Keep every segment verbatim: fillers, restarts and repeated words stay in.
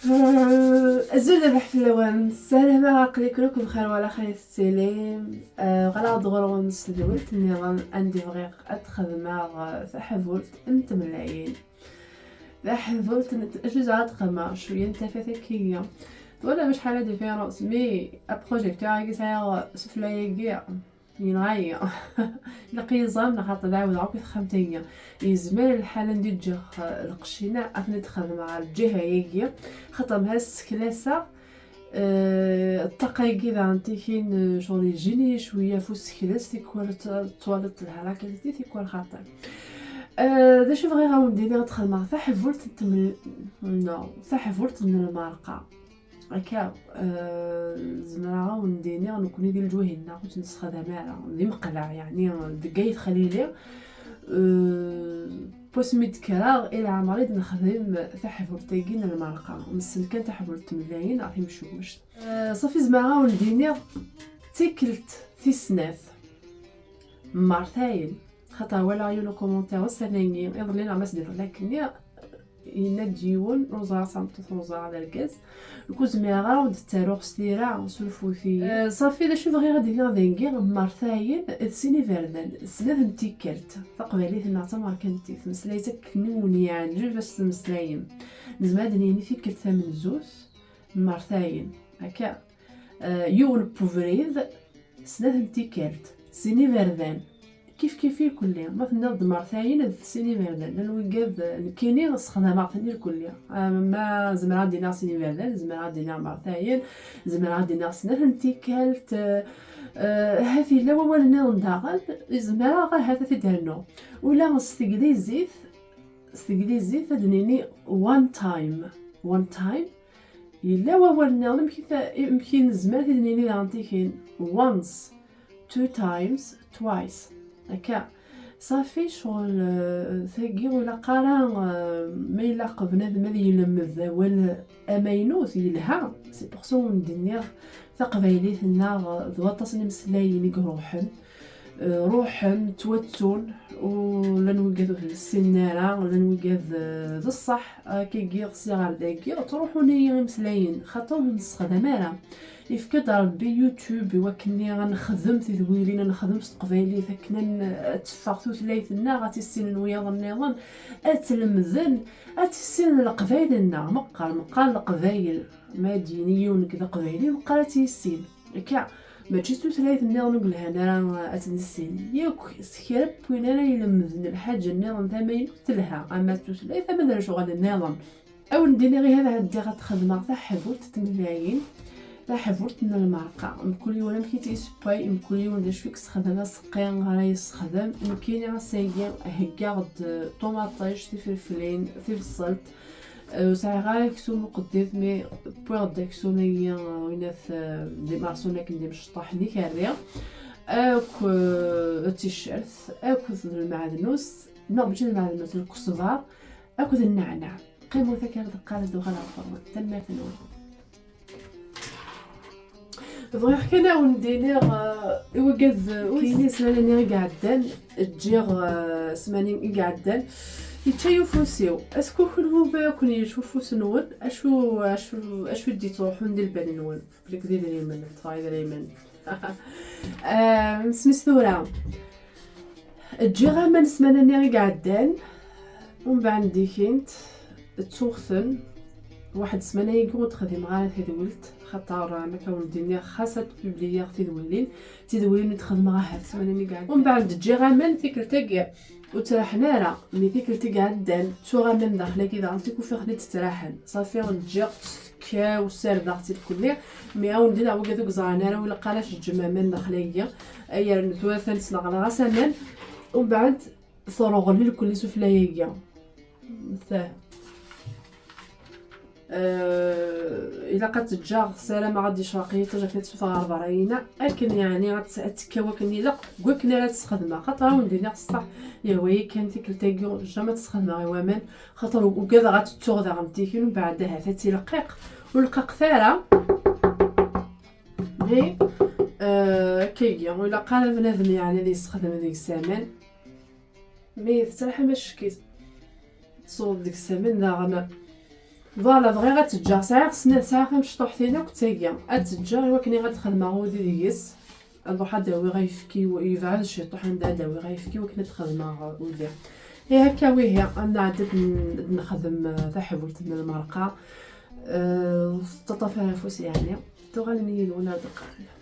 Azul d abeḥ fell-awen, ssarameɣ aql-iken akk bxir wala xir tettilim. Ɣalaɣ-d ɣur-wen s tedwilt nniḍen anda bɣiɣ ad xedmeɣ taḥbult n tmelayin. Taḥbult n t- acu ad xedmeɣ cwiya n tafat akkiya. Twala acḥal la différence, mi approjecteur-agi sɛiɣ sufella-agi, yenɣa-yi. Ilaq-iyi ẓẓam neɣ xaṭer d ɛawdeɣ akk i texxamt-agi. Yezmer lḥal anda ǧǧiɣ lqecc-ina ad ten-id-xedmeɣ ɣer lǧiha-agi, xaṭer ma as-seklaseɣ, eh, ṭṭaqa-agi daɣen tikin, eh, ccɣel yejjini cwiya f usekles, tikwal t- twaliḍ telha la qualité, tikwal xaṭer. Eh, d acu bɣiɣ ad wen-d-iniɣ ad xedmeɣ taḥbult n tmel- non, taḥbult n lmerqa. Akka, eh, zemreɣ ad wen-d-iniɣ nekkni di leǧwayeh-nneɣ ur tt-nessexdam ara, d imeqlaɛ, yeɛni deg Ayt Xlili, eh, wasmi d-kkreɣ i leɛmer i d-nexdem taḥbult-agi n lmerqa. Nessen kan taḥbult n tmelayin neɣ timcewwect. Eh, ṣafi zemreɣ ad wen-d-iniɣ d tikkelt tis snat. Mmertayen. Xaṭer walaɣ yiwen ukumentaṛ ussan-agi, iḍelli neɣ ma s-d-iḍelli akkenni, yenna-d yiwen, ur ẓriɣ d tameṭṭut, ur ẓriɣ d argaz, nekk ur zmireɣ ara ad d-ttaruɣ s tira, surfut-iyi. Eh, ṣafi, d acu bɣiɣ ad d-iniɣ dagi, mmertayen d sin iberdan, snat n tikkelt, taqbaylit-nneɣ d tamerkantit, mmeslay-itt akken i wen-yeɛǧeb ad s-temmeslayem. Nezmer ad d-nini tikkelt tamenzut, mmertayen, akka. Eh, yiwen n ubrid, snat n tikkelt, sin iberdan, kif kif irkelli. Ma tenniḍ-d mertayen, d sin iberdan. Llan wigad, eh, nekkini sexdameɣ-ten irkelli. Ah, ma zemreɣ ad d-iniɣ sin iberdan, zemreɣ ad d-iniɣ mertayen, zemreɣ ad d-iniɣ snat n tikkelt, eh, eh, ahat yella wawal nniḍen daɣen, zemreɣ ahat ad t-id-rnuɣ. Ula s teglizit, s teglizit ad d-nini one time. One time, yella wawal nniḍen, amek i ta- amek i nezmer ad t-id-nini daɣen tikin? Once, two times, twice. Akka. Ṣafi, ccɣel, eh, tagi ur ilaq ara, eh, ma ilaq bnadem ad yelmed awal amaynut, yelha. C'est pour ça ur d-nniɣ taqbaylit-nneɣ d waṭas n imeslayen i iruḥen. Eh, ruḥen, ttwattun, u llan wigad ur ten-ssinen ara, llan wigad, eh, d ṣṣeḥ, akkagi, ɣsi ɣer dagi, ttruḥun-iyi imeslayen, xaṭer ur ten-nessexdam ara. Yefka-d Rebbi YouTube i wakken ad nexdem tidwilin, ad nexdem s teqbaylit, akken ad n- ad teffeɣ tutlayt-nneɣ, ad tt-issinen wiyaḍ nniḍen, ad tt-lemden, ad tt-issinen leqbayel-nneɣ, meqqar, meqqar leqbayel. Ma ad d-yini yiwen nekk d aqbayli, meqqar ad tt-yissin. Akka, mačči d tutlayt nniḍen ur yelhan ara ad tt-nissin. Yakk s kra n win ara ilemden lḥaǧa nniḍen tamaynut telha, ama d tutlayt, ama d lecɣal nniḍen. Ad wen-d-iniɣ ihi ad ɛeddiɣ ad xedmeɣ taḥbult n tmelayin, taḥbult n lmerqa. Mkul yiwen amek i tt-yessewway, mkul yiwen d acu i yessexdam, aseqqi ara yessexdam. Nekkini ass-agi heggaɣ-d ṭumaṭic, tifelflin, tibṣelt, Eh, ur sɛiɣ ara aksum uqeddid, mi wwiɣ-d aksum-agi, eh, winat, eh, d imerṣun akken d imecṭaḥ n ikerri, akk, eh, d ticcert, akked lmeɛdnus, neɣ mačči d lmeɛdnus, lkesbar, akked nneɛneɛ. Qqimet akka ar deqqal ad uɣaleɣ ɣur-wen. Tanemmirt-nwen. Bɣiɣ kan ad wen-d-iniɣ, eh, i wigad, eh, ur yini ssmana-nni i iɛeddan, ǧǧiɣ, eh, ssmana i iɛeddan, yečča-yi ufus-iw. Est-ce que kenwi akk-, akk-, yečča ufus-nwen? Acu, acu, acu i d-yettruḥun di lbal-nwen? Belli d idrimen, ṭṭfa idrimen. Eh, isem-is tura. Ǧǧiɣ aman ssmana-nni i iɛeddan, umbeɛd dikint ttuɣ-ten. Waḥed ssmana-agi ur d-xdimeɣ ara tadwilt, xaṭer, am akka wen-d-nniɣ, xas ad publiyiɣ tidwilin, tidwilin i d-xedmeɣ ahat ssmana-nni i iɛeddan. Umbeɛd ǧǧiɣ aman tikkelt-agi ur ttraḥen ara, mi tikkelt i iɛeddan ttuɣ aman daxel-agi daɣen, tikkelt-nni d-ttraḥen. Ṣafi, ǧǧiɣ-tt tekkaw, ssardeɣ-tt irkelli, mi awen-d-iniɣ wigad ur yeẓran ara, ur ilaq ara ad teǧǧem aman daxel-agi. Ay yernu tura atan sneɣleɣ-as aman, umbeɛd terɣel irkelli sufella-agi. Tah. Eh, ilaq ad tt-ǧǧeɣ, ssarameɣ ad d-yecreq yiṭij, ad t-id-sufeɣ ɣer berra-ina, akken yeɛni ad tt-, ad tekkaw akken ilaq, deg wakken ara tt-sxedmeɣ. Xaṭer ad wen-d-iniɣ ṣṣeḥ, yehwa-yi kan tikkelt-agi, jamais ad tt-sxedmeɣ i waman, xaṭer ugadeɣ ad tt-ttuɣ daɣen tikin, mbeɛd ahat ad tt-ileqqiq, ur leqqaqet ara. Mais, eh, akkagi, ur ilaq ara bnadem yeɛni ad yessexdem deg-s aman. Mi tettraḥem acek-it, tesweḍ deg-s aman daɣen. Voilà, bɣiɣ ad tt-ǧǧeɣ. Sɛiɣ snat, sɛiɣ tamecṭuḥt-inu akked tagi. Ad tt-ǧǧeɣ i wakken ad xedmeɣ udi deg-s. Ad ruḥ ad d-awiɣ ayefki, yebɛed ciṭuḥ anda ad d-awiɣ ayefki i wakken ad xedmeɣ udi. Ihi akka wihi, ad nɛeddi ad n-, ad nexdem, eh, taḥbult n lmerqa. Eh, teṭṭafar afus yeɛni. Tuɣalem yid-wen ar dqayeq.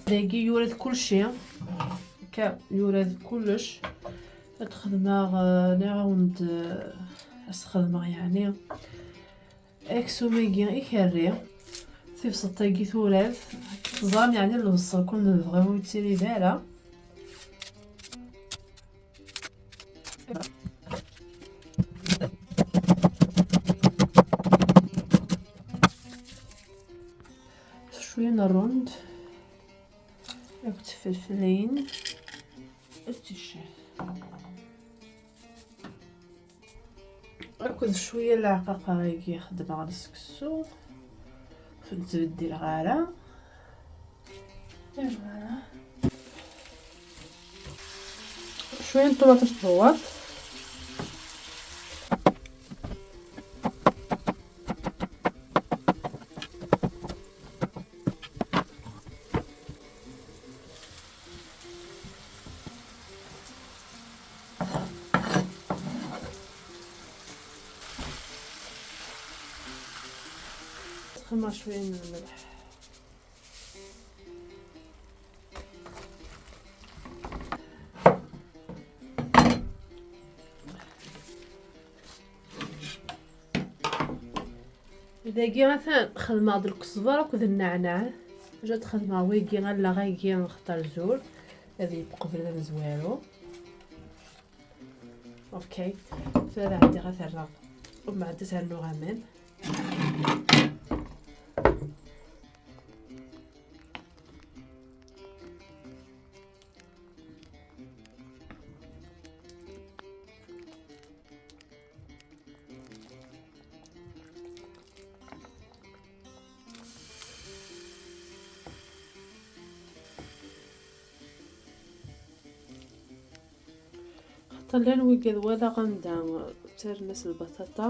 Dagi yura-d kulci. Akka yura-d kullec. Ad xedmeɣ, eh, nniɣ-awen-d, eh, ad s-xedmeɣ yeɛni aksum-agi ikerri. Tibṣelt-agi turad. Teẓram yeɛni lebṣel kun nebɣi ur yettili d ara. Cwiya n rrund akked tfelflin d ticcert akked cwiya n leɛqaqer-agi xeddmeɣ seksu, ur ten-ttbeddileɣ ara. Voilà. Cwiya n ṭumaṭic tbewwaṭ. Xemmeɣ cwiya n lmelḥ. Dagi atan xedmeɣ-d lkesber akked nneɛneɛ. Jad xedmeɣ wigi allaɣ-agi xeṭṭer zur ad yebqu qbel amezwaru. Okay, tura ad ɛeddiɣ ad t-rreɣ, umbeɛd ad s-rnuɣ aman. Xaṭer llan wigad walaɣ anda ttarran-as lbaṭaṭa.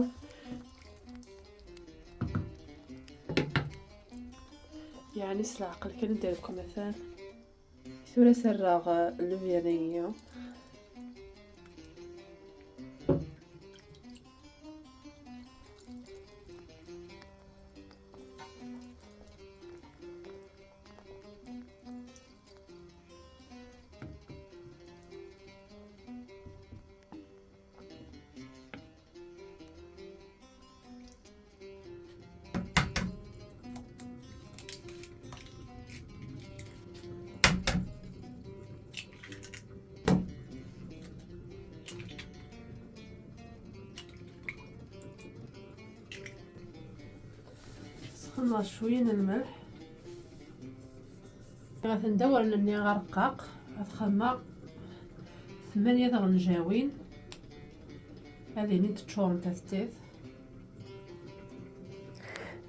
Yeɛni s leɛqel kan ad d-rekkem atan. Tura serraɣ lubyan-agi. Sxedmeɣ cwiya n lmelḥ. Atan d awren-nni arqaq, ad xedmeɣ tmanya tɣenjawin, ad inint ččurent at tit.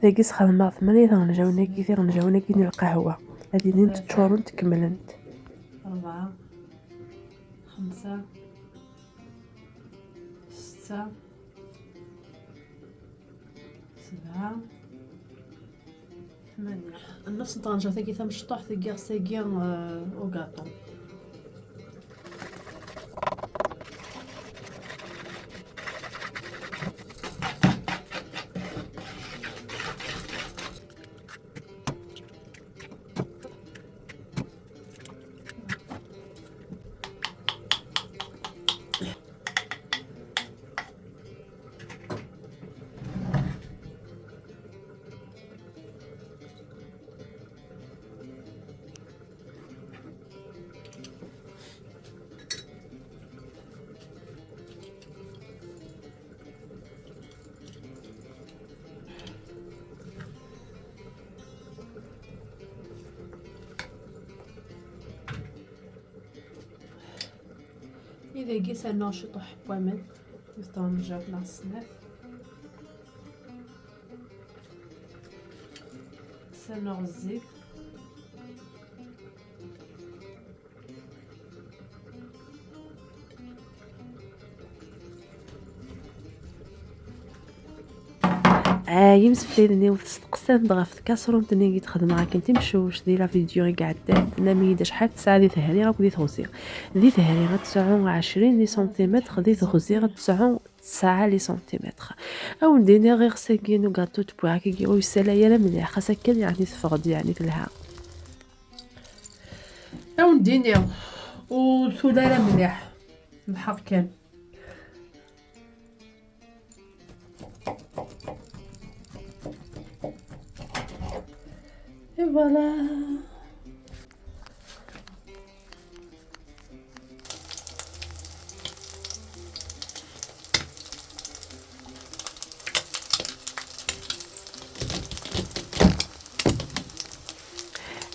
Dagi sxedmeɣ tmanya tiɣenjawin-agi, tiɣenjawin-agi n lqahwa, ad inint ččurent, kemmlent. Rebɛa, xemsa, setta, sebɛa, tmanya. Nefs n tɣenjawt-agi tamecṭuḥt i yiɣes-agi, euh, ugaṭu. I dagi sernuɣ ciṭuḥ n waman, d ṭṭenjat neɣ snat. Sernuɣ zzit. Ah, imsefliden-iw testeqsam-d ɣef tkaṣrunt-nni i d-xedmeɣ akken timcuct di la vidéo i iɛeddan, tennam-iyi-d acḥal tesɛa di tehri akked di teɣzi. Di tehri ad tesɛu ɛecrin les centimètres, di teɣzi ad tesɛu tesɛa les centimètres. Ad wen-d-iniɣ iɣes-agi n ugaṭu n tebwiɛt-agi ur yessalay ara mliḥ, xas akken yeɛni teffeɣ-d yeɛni telha. Ad wen-d-iniɣ ur tuli ara mliḥ, lḥeqq kan. Et voilà.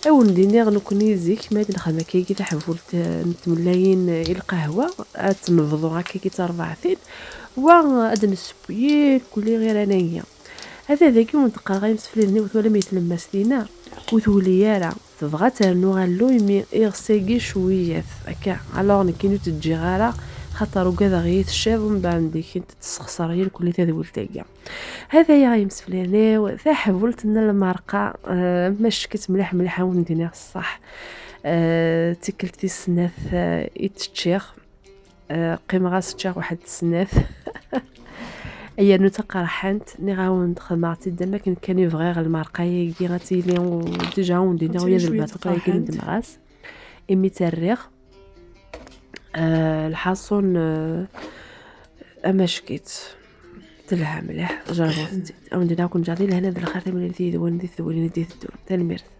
Ad wen-d-iniɣ nekkni zik ma d-nexdem akkagi taḥbult, eh, n tmellayin, eh, i lqahwa, ad tt-nebḍu akkagi d tarbaɛtin, wa ad d-nesseww irkelli ɣir anagi. Ad dagi wen-d-qqareɣ imsefliden-iw twalam i tlemmast-inna, ur twuli ara, tebɣa ad ternu ɣer llu imi iɣes-agi cwiyat akka. Alors nekkini ur tt-ǧǧiɣ ara, xaṭer ugadeɣ iyi tecciḍ, mbeɛd zik tessexṣer irkelli tadwilt-agi. Hada ya imsefliden-iw, taḥbult n lmerqa, eh, ma ccek-itt mliḥ mliḥ ad wen-d-iniɣ ṣṣeḥ. Eh, d tikkelt tis snat, eh, i tt-ččiɣ. Eh, qqimeɣ-as ččiɣ waḥed snat. Yernu taqerḥant, nniɣ-awen-d xedmeɣ-tt-id am akken kan i bɣiɣ lmerqa-agi ad tili, u déjà ad wen-d-iniɣ ula d lbaṭaṭa-agi nedmeɣ-as. Imi tt-rriɣ, eh, lḥaṣun, eh, amack-itt. Telha mliḥ, jerrbeɣ-tt-id. Ad wen-d-iniɣ akk neǧǧeɣ di lehna d lxir, timlilit yid-wen di tedwilin i d-iteddun. Tanemmirt.